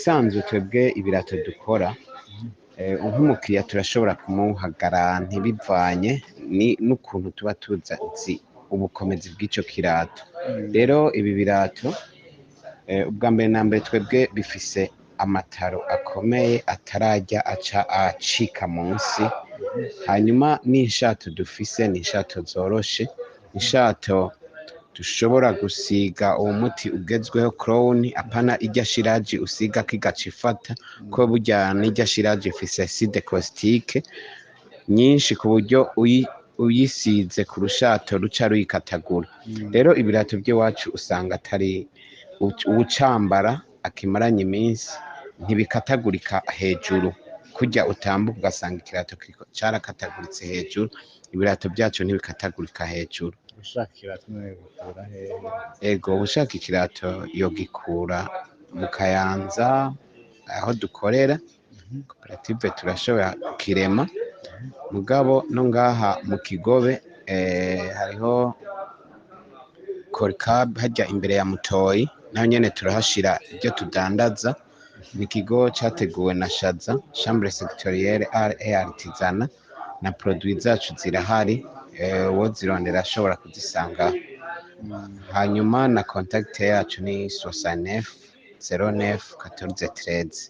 Bisanzwe twebwe ibirato dukora, nk'umukiriya turashobora kumuha garantie bivanye n'ukuntu tuba tuzi ubukomezi bw'ico kirato. Rero ibi birato, ubwa mbere na mbere twebwe bifise amataro akomeye atarajya aca acika munsi. Hanyuma n'inshato dufise ni inshato zoroshe, inshato dushobora gusiga uwo muti ugezweho crown, apana irya shiraji usiga kigaca ifata, ko burya n'irya shiraji ifise acide caustique nyinshi ku buryo uyisize ku rushato ruca ruyikatagura. Rero ibirato by'iwacu usanga atari uwucambara akimaranye iminsi, ntibikatagurika hejuru kurya utambuka ugasanga ikirato kiriko carakataguritse hejuru. Ibirato byacu ntibikatagurika hejuru. Ushaka ikirato none gukura hehe? Ego, ushaka ikirato yogikura mu Kayanza aho dukorera koperative, turashobora kirema. Mugabo no ngaha mu Kigobe, hariho Koricab hajya imbere ya Mutoyi, naho nyene turahashira ibyo tudandaza. Ni ikigo categuwe na Shaza, Chambre Sectorielle Art et Artisanat, na produit zacu zirahari, uwozirondera ashobora kuzisangaho. Hanyuma na contact yacu ni 69 09 14 13.